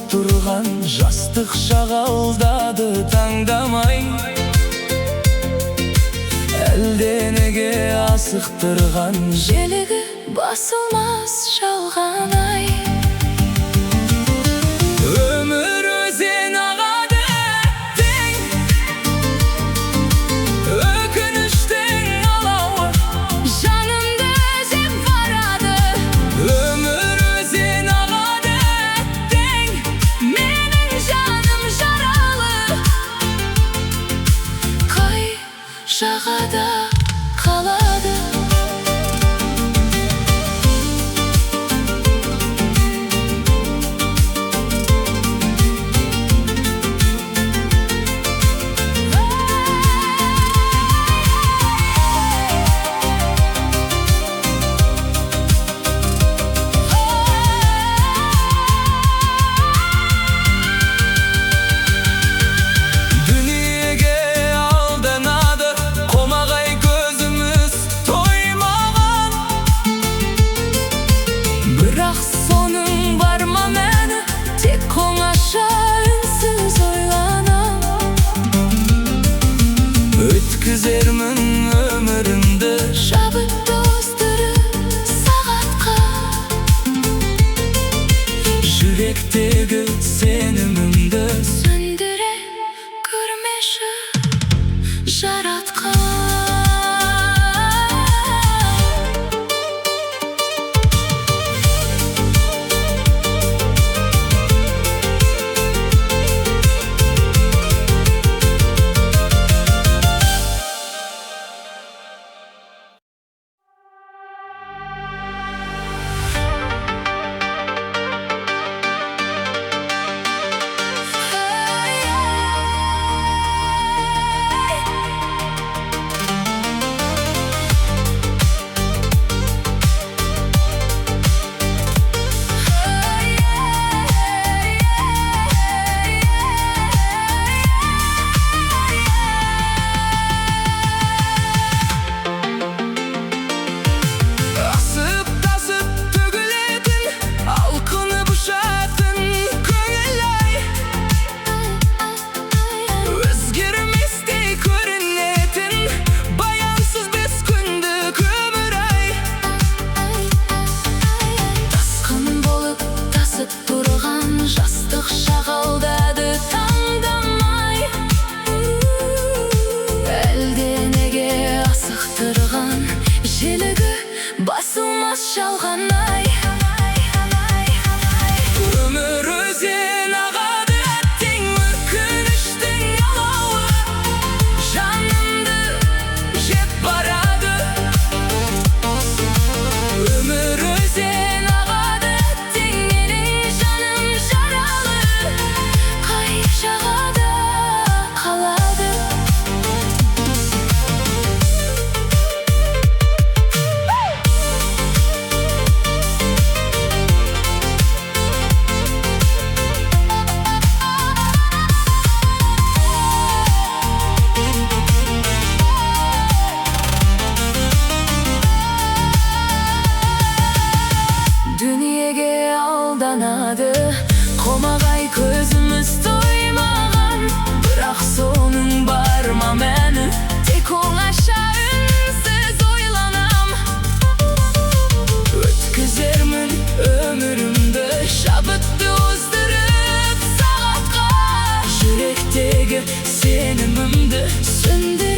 тұрған жастық шақ алдады таңдамай. Әлденеге асықтырған, Желігі басылмас жалған ай. Өмір өзен ағады тең, өкініштің алауы Жанымды жеп барады. Өмір өзен ағады тең, Менің жаным жаралы. Қай жағада қалады? Дүниеге алданады қомағай көзіміз тоймаған. Бірақ соның бар ма мәні? Тек оңаша үнсіз ойланам. Өткізермін өмірімді Шабытты оздырып сағатқа. Жүректегі сенімімді Сөндіре көрмеші, жаратқан. Асып тасып төгілетін, алқынып ұшатын көңіл ай, өзгерместей көрінетін баянсыз бес күндік өмір ай. Тасқын болып тасып тұрған жастық шақ алдады таңдамай. Әлденеге асықтырған, желігі басылмас жалған ай. Өмір өзен ағады әттең, өкініштің алауы жанымды жеп барады. Өмір өзен ағады әттең, менің жаным жаралы. Қай жағада қалады? Дүниеге алданады қомағай көзіміз тоймаған. Бірақ соның бар ма мәні? Тек оңаша үнсіз ойланам. Өткізермін өмірімді Шабытты оздырып сағатқа. Жүректегі сенімімді Сөндіре